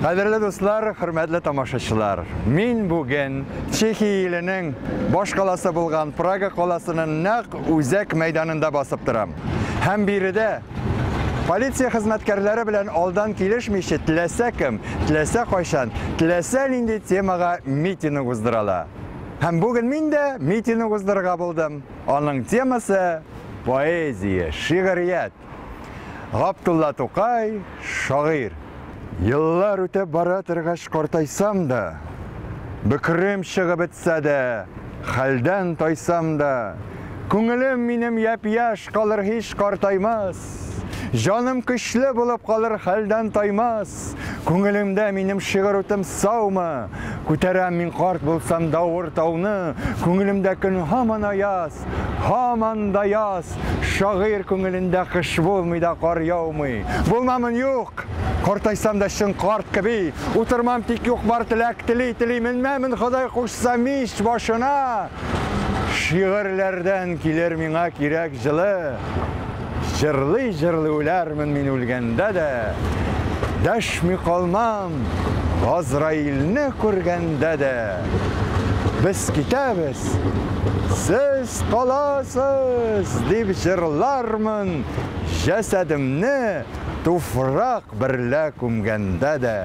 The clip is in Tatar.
Кадерле дуслар, хөрмәтле тамашачылар, мин бүген Чехия иленең баш каласы булган Прага каласының нәкъ үзәк мәйданында басып торам. Һәм биредә полиция хезмәткәрләре белән алдан килешмичә теләсә кем, теләсә кайчан, теләсә нинди темага митинг уздырала. Һәм бүген мин дә митинг уздырырга булдым. Аның темасы поэзия, шигърият. Габдулла Тукай, шагыйрь. Еллар үтеп бара торгач картайсам да, бөкрем чыгып бетсә дә, хәлдән тайсам да, күңелем минем япь-яшь калыр һич картаймас. Җаным көчле булып калыр хәлдән таймас. Күңелемдә минем шигырь утым саумы? Күтәрәм мин карт булсам да авыр тауны, Күңелемдә көн һаман аяз, һаман да яз. Шагыйрь күңелендә кыш булмый да кар яумый. Булмамын юк, картайсам да чын карт кеби, утырмам тик юк бар теләк тели-тели, менмәмен Ходай кушса мич башына. Шигырьләрдән килер миңа кирәк җылы. Җырлый-җырлый үләрмен мин үлгәндә дә. Дәшми калмам, Газраилне күргәндә дә. Без китәбез, сез каласыз, дип җырлармын, җәсәдемне туфрак берлә күмгәндә дә.